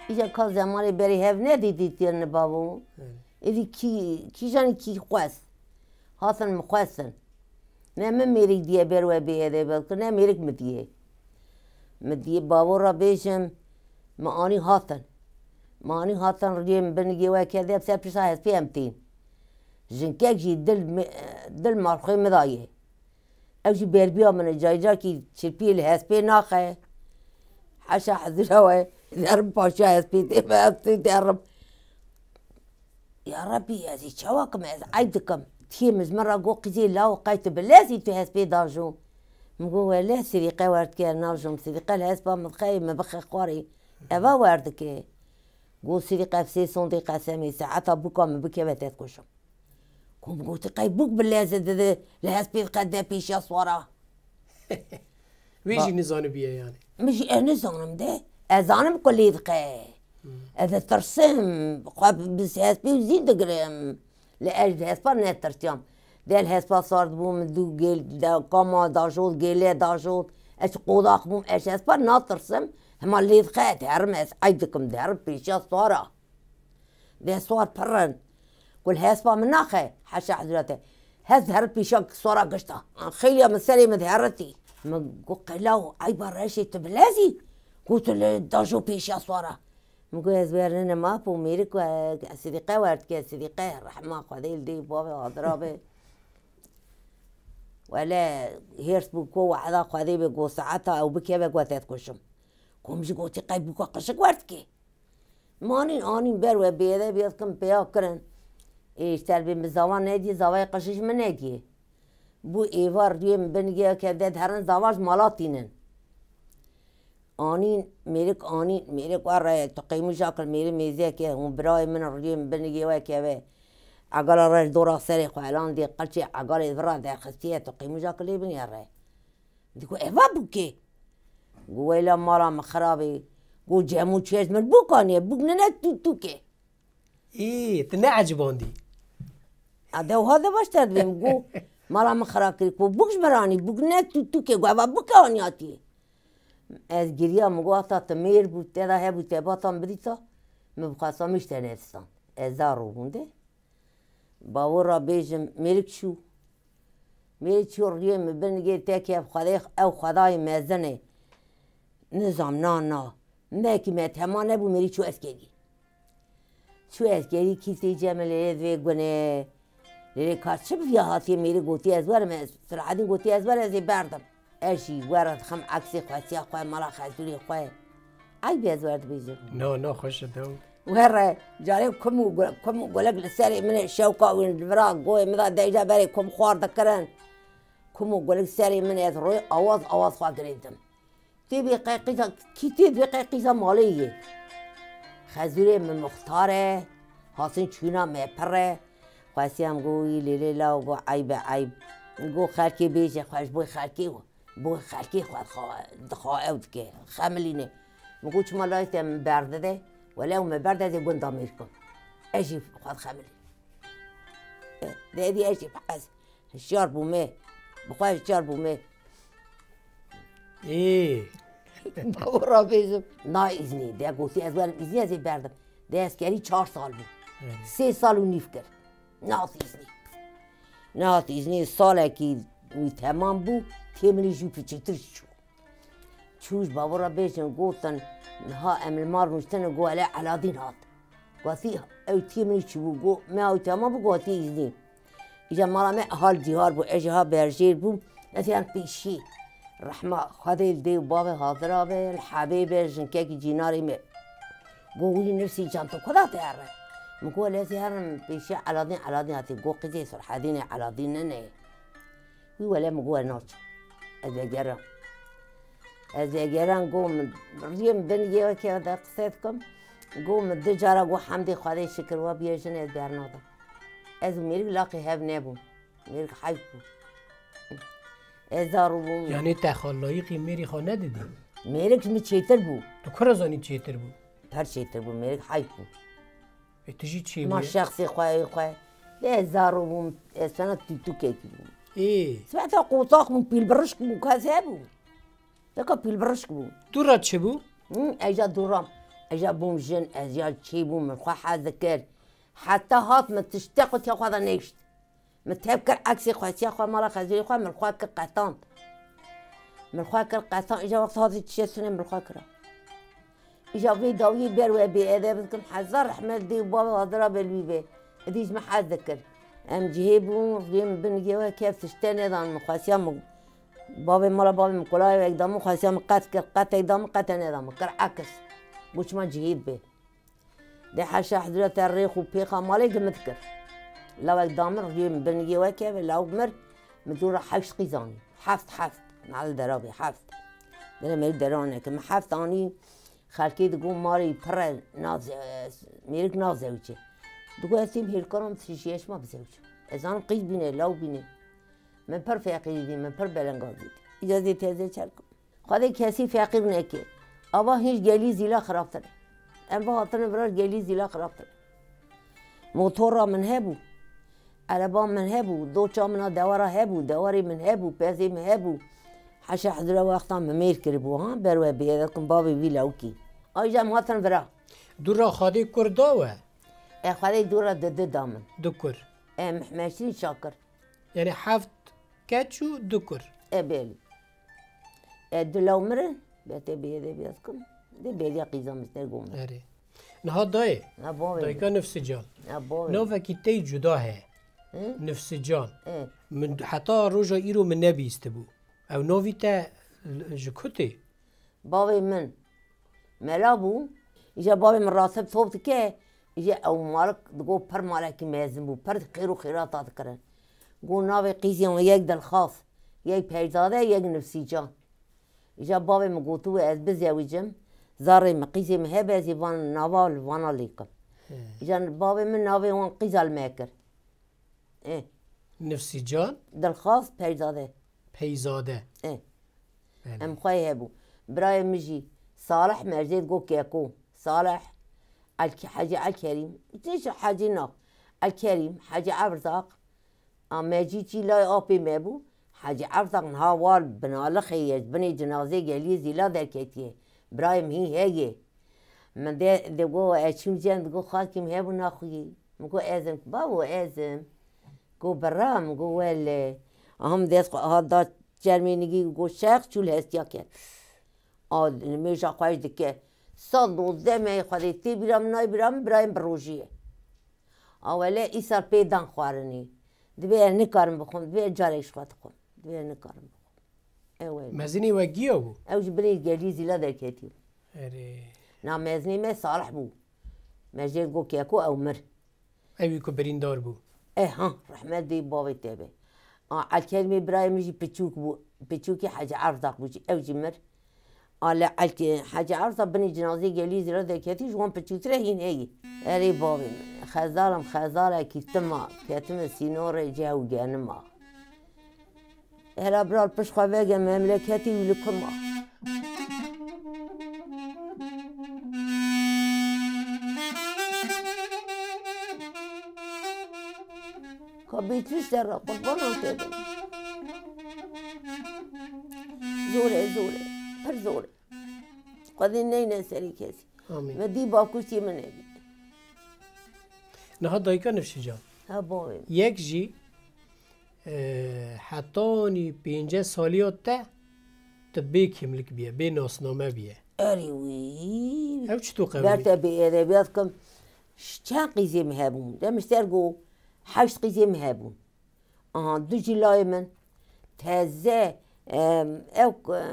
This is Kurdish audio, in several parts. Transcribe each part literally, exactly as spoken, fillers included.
Îja ka zemanê berê hev nedîtî têrine bavo. Êdî kî, kîjanî kî xwest. Hatin min xwestin. Ne min mêrik diye ber we bê edê belkir, ne mêrik min diye. Min diye bavo ra bêjim, min anî hatin. Min anî hatin riyê min binigê we kerde, ser pişta hespê em tên. Jinkek jî dil mi-, dil malxwê min da ye. Ew jî berbiya min e, caycakî çirpiyê li hespê naxe. Heşa hezira we, derim paşa hespê tê, me hespê derim. Ya Rebî, ez ê çawa kim, ez eyb dikim. Tiyê min ji min re got, qîzê law qey tu bilezî tu hespê dajo. Min got, wele sirîqe werdike, najom. Sirîqe li hespa min dixeyê, min bixe xwarê. Eva werdike. Got, sirîqe ev sê sondê qesemê, saeta bûka min bikeve te dikujim. Ku min gotî, qey bûk bi leze dide, li hespê diqede pêşiya swara. Wê Ba- jî nizanibiye yani. Min jî ez nizanim de. Ez zanim ku lê diqe. Hmm. Ez ditirsim. Xwe bi hespê zî digirim. Li ez ji hespa netirsiyam. De li hespa sar dibûm, dû gêl de kama dajot, gêlê dajot. Ez ji qodax bûm, ez ji hespa natirsim. Hema lê diqe, ez diherim, ez eyb dikim, diherim pêşiya swara. Dê swar pir in. Ku li hespa min naxe, heşa hezirate. Hez diherit pêşiya swara gişta. Xêliya min serê min diheritî. Min got, qelaw, eyba reşê tu bilezî. Got, tu li dajo pêşiya swara. Min got, ez wernine map û mêrik we, Sidîqe werdike, Sidîqe, rehma Xwedê li dê bavê hadira be. Wele hêrs bû ku wehda Xwedê be, got, saeta ew bikeve, got, ez dikuşim. Kom ji gotî qey bûka qişik werdike. Manîn anîn ber we bêde bêdikim pêya kirin. Ê, ji terbê min zava nediyê, zavayê qişî ji min nediyê. Bû êvar riyê min binigê kevde diherin zava ji mala tînin. Anîn, mêrik anîn, mêrik we re tu qîmûja kir mêrê mêziyekê hûn birayê min riyê min binigê we keve. Egala re ji dora serê xwe elan dê qilçê egalê vira derxistiye tu qîmûja kir lê binê re. Digo, eva bûkê. Gu weyla mala min xirabê. Gu cemû çêz min bûk aniye, bûk nine tûtûkê. Ê, tu ne ecibandî. A de wiha de baş te dibêm, gu mala min xirab kirî, ku bûk ji min re anî, bûk ne tûtûkê, gu eva bûke aniyatiyê. Ez giriya, min gu hata tu mêr bû, te da hebû, te batan bidîta, min bixwesta min ji te nedistan. Ez zar rûbûn de. Bawora bêjim, mêrik çû. Mêrik çû riyê min binigê te kev Xwedê, ew Xwedayê mezin e. Nizam, na, na. Mekî me tema nebû, mêrik çû eskerî. Çû eskerî kî tê cem lê divê gune. Lê ka çi bi viya hatiye mêrik gotî ez werim, ez Silahedîn gotî ez werim, ez ê berdim. Ez jî were dixim eksê xwesiya xwe, mala xezûrê xwe. Eyb e ez wer dibêjim. No, no, xweş e, dew. Were, carê kum û gu-, kum û gulek li serê min ê şewka wî li vira goyê min de deyja berê kum xwar dikirin. Kum û gulek serê min ê ez royê awaz awaz xwe girêdim. Tê bê qey qîza, kî tê bê qey qîza malê yê. Xezûrê min muxtar e, hasin çûna me pir e. Xwesiyam go wî lêlê law go eyb e eyb. Go xelkê bêje xwe ji bo xelkê, bo xelkê xwe dixa-, dixa ew dike. Xemilîne. Min got çima layê te min berdide. Wele ew me berde ez ê gunda mêr kim. Ez jî xwe dixemilînim. De êdî ez jî ez hişyar bûme. Bi xwe hişyar bûme. Ê. Bawora bêjim. Na îznî. De gotî ez werim îznî ez ê berdim. De eskerî çar sal bû. Evet. Sê sal û nîv kir. Nat îznî. Nat îznî salekî wî temam bû. Tê min jî piçiktir çû. Çû ji bavura bêjin gotin, niha em li mal rûniştine, got, hele Eladîn hat. Gotî, ew tî min çi bû, got, me ew tema bû, gotî îznî. Îja mala me hal dîhar bû, ez jî ha berjêr bûm, ez yan pêşî. Rehma Xwedê li dê û bavê hazira be, li hebê be, jinkekî cînarê me. Got, wî nifsî can tu kuda te here? Min got, ez ê herim pêşiya Eladîn, Eladîn hatî. Got, qîzê Silahedînê Eladîn nine. Wî wele min got, ez naçim. Ez vegerim. Ez vegerim, got min, riyê min bin yê wekê de qise dikim. Got min du cara got, hemdê Xwedê şikir we biyê jin ez bernadim. Ez û mêrik laqê hev nebûn. Mêrik heyf bû. Ez zar bûm. Yanî te xwe layîqî mêrî xwe nedidî? Mêrik ji min çêtir bû. Tu kura zanî çêtir bû? Her çêtir bû, mêrik heyf bû. Ê, tu jî çê Ma bûye? Şexsê xwe ê xwe. De ez zar bûm, ez fena tûtûkekî bûm. Ê. Sibehta qotax bûm, pîlbirişk bûm, kes hebû. Deka pîlbirişk bûm. Tu ra çi bû? Hı, ez ja dû ram. Ez ya bûm jin, ez ya çêbûm, min xwe hez dikir. Heta hat min tiştê qutiya xwe de nehişt. Min tev kir eksê xwestiya xwe mala xezûrê xwe, min xwe kir qetand. Min xwe kir qetand, îja wexta hatî tiştê tune min xwe kira. Îja vê dawiyê ber we bêedeb dikim, hezar rehmet dê û bavê hadira belwî be. Îdî ji min hez dikir. Em cihê bûn, rê min bin gê we kev tiştê nedan min, xwestiya min bavê mala bavê min kolayê wek da min, xwestiya min qet kir, qetek da min, qete neda min, kir ekis. Got çima cihê dibe. Dê heşa hizra te rêx û pêxa malê gimit kir. Lawek da min, rê min bin gê we kev, lawek mir, min dû re heşt qîz anî. Heft, heft. Nal dera bê, heft. Dere mêrik dera neke. Min heft anî, xelkê digo marê pir e, naz-, mêrik nazewicê. Digo ez têm hêlkaran tijî ez çima bizewicim. Ez zanim qîz bîne, law bîne. Min pir feqîrî dî, min pir belengaz dît. Îca zê teze çer kim. Xwedê kesî feqîr neke. Ava hîn ji gelî zîla xirabtir e. Em va hatine vira ji gelî zîla xirabtir e. Motora min hebû. Ereba min hebû. Doça min a dewara hebû. Dewarê min hebû. Pezê min hebû. Heşa hizra wexta min mêr kiribû, ha? Ber we bêre kim bavê wî lewkî. Ay jî em hatin vira. Dûra Xwedê kur da we? E, Xwedê dûra di di da min. Du kur. E, Mehmet Şîn Şakir. Yani heft keç û du kur. E, belî. E, du law mirin, be te bêre bêre kim. De beriya qîza min ser gom. Erê. Niha dayê. Ha, bavê. Dayika Nifsican. Ha, bavê. Navekî tey cuda heye. Hı? Nifsican. E. Min heta roja îro min nebîstibû. Ew navî te ji ku tê? Bavê min mela bû. Îja bavê min rasib top dike. Îja ew malik digo pir malekî mezin bû. Pir xêr û xêrata dikirin. Got navê qîzên we yek Dilxas, yek Peyzade, yek Nifsîcan. Îja bavê min gotibû ez bizewicim. Zarê min qîzê min hebe ez ê van nava li vana lêkim. He. Îja bavê min navê wan qîza li me kir. E. Nifsîcan? Dilxas Peyzade. Peyzade. E. Belê. Em xwe hebû. Birayê min jî Salih, me jê digo Keko. Salih, Elk-, Hecî Elkerîm. Tê ji Hecî na. Elkerîm, Hecî Evrzaq. A me jî çî lay apê me bû. Hecî Evrzaq niha war binalixê ye. Binê cinazê geliyê zîla derketiye. Birayê min hîn heye. Min de, de got, ez çûm cem, digot, xalkî min hebû naxuyî. Min got, ez im. Bavo, ez im. Got, bira, min got, wele. Aha min dest xwe hat da çermênigî, got, şex, çû li hestiya ket. A, nimêja xwe jî dike. Sed û dozdeh mehê Xwedê tê bîra min, nayê bîra min, birayê min bi rojî ye. A wele, îsal pê dan xwarinê. Dibê ez nikarim bixwim, dibê ez carek ji xwe dixwim. Dibê ez nikarim bixwim. Ew e. Mezinê we giya bû? Ew ji binê gelî zîla derketî. Erê. Na mezinê me Salih bû. Me jê got Keko, ew mir. Ewî ku birîndar bû. E ha, rehmet dê bavê te be. A, Elkerîmê birayê min jî piçûk bû. Piçûkê Hecî Evrzaq bû jî. Ew jî mir. A le Elkê, Hecî Evrzaq binê cinazê gelî zîla derketî, ji wan piçûktir e hîn heyî. Erê bavê min. Xezalim xezalekî tima. Ketime sînorê ceh û genima. Hela bral pişt xwe vege memleketî wî li kima. Ka bêtîş de re qurbana te be. Zor e, zor e. Pir zor e. Xwedê neyne serê kesî. Amîn. Me dî bakuştî min e. Niha dayika Nifşîcan. Ha, bavê. Yek jî, e, hetanî pênceh saliya te, tu bê kimlik biye, bê nasname biye. Erê wî. Ew çi tu qewimî? Ber te bê edebiyat kim. Ş-, çend qîzê min hebûn? Demişter got, heşt qîzê min hebûn. Aha, du jî layê min. Teze, em, ew, e,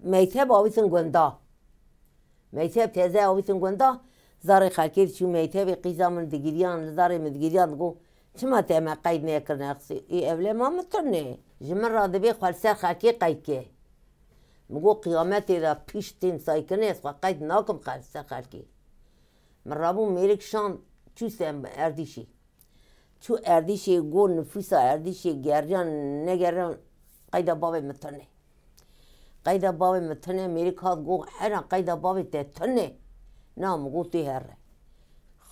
meyteb avîtin gunda. Meyteb teze avîtin gunda. Zarê xelkê diçû meytebê qîza min digiriyan, li zarê min digiriyan digo, çima te me qeyd nekirine qisê? Ê, evlema min tune. Ji min re dibê xwe li ser xelkê qeyd ke. Min got, qiyametê de piştên saykirinê ez xwe qeyd nakim xel-, ser xelkê. Min rabû mêrik şand çû ser Erdîşê. Çû Erdîşê, got nifûsa Erdîşê geriyan negeriyan qeyda bavê min tune. Qeyda bavê min tune, mêrik hat got, hera qeyda bavê te tune. Na, min got, tu here.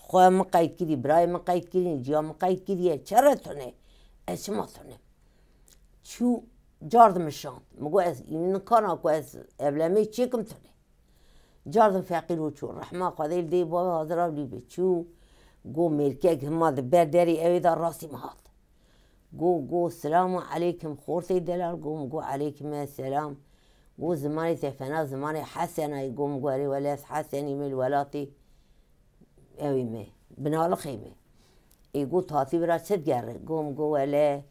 Xwe min qeyd kirî, birayê min qeyd kirî, ciya min qeyd kiriye, çere tune? Ez çima tune? Çû car dimişand. Min got, ez îmkana ku ez evlemê çêkim tune. Cardin feqîr û çû. Rehma Xwedê li dê bavê hazira wî bê. Çû, go mêrkek hima di ber derê ewê de rastî min hat. Go, go, selamu aleykum, xortê delal, go, min go, aleykum selam. Go, zimanê te fena, zimanê Hesen a, go, min go, erê wele ez Hesenî me li welatê ewî me, binalixê me. Ê go, tatî bira çi digere? Go, min go, wele,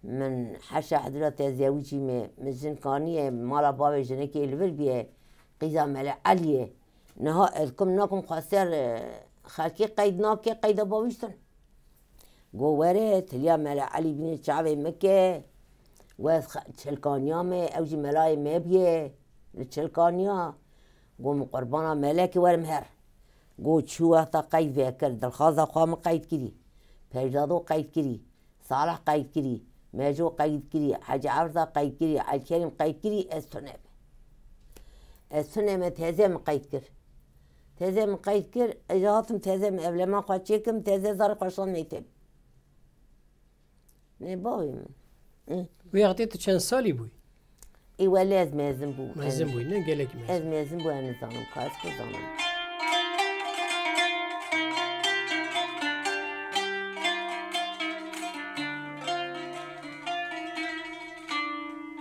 min heşa hidira te zewicî me, min jin kaniye, mala bavê jinikê li vir biye, qîza Mele Elî ye. Niha ez kim nakim xwe ser, e, xelkê qeyd nake, qeyda bavîştin. Go were, tiliya Mele Elî bînê çavê min ke, we ez xe-, çilkaniya me, ew jî melayê me biye, li çilkaniya. Go min qurbana melekê werim her. Go çû wexta qeyd vekir, dilxaza xwe min qeyd kirî. Pejado qeyd kirî. Salih qeyd kirî, Meco qeyd kirî, Hecî Evza qeyd kirî, Elkerîm qeyd kirî, ez tune me. Ez tune me, teze min qeyd kir. Teze min qeyd kir, ez hatim teze min evlema xwe çêkim, teze zarê xwe şand neytêm. Ne bavê min. Hı. Wê wextê tu çend salî bûyî? Ê wele ez mezin bûm. Mezin bûyî, ne gelek mezin. Ez mezin bû, ez nizanim, ka ez ku zanim.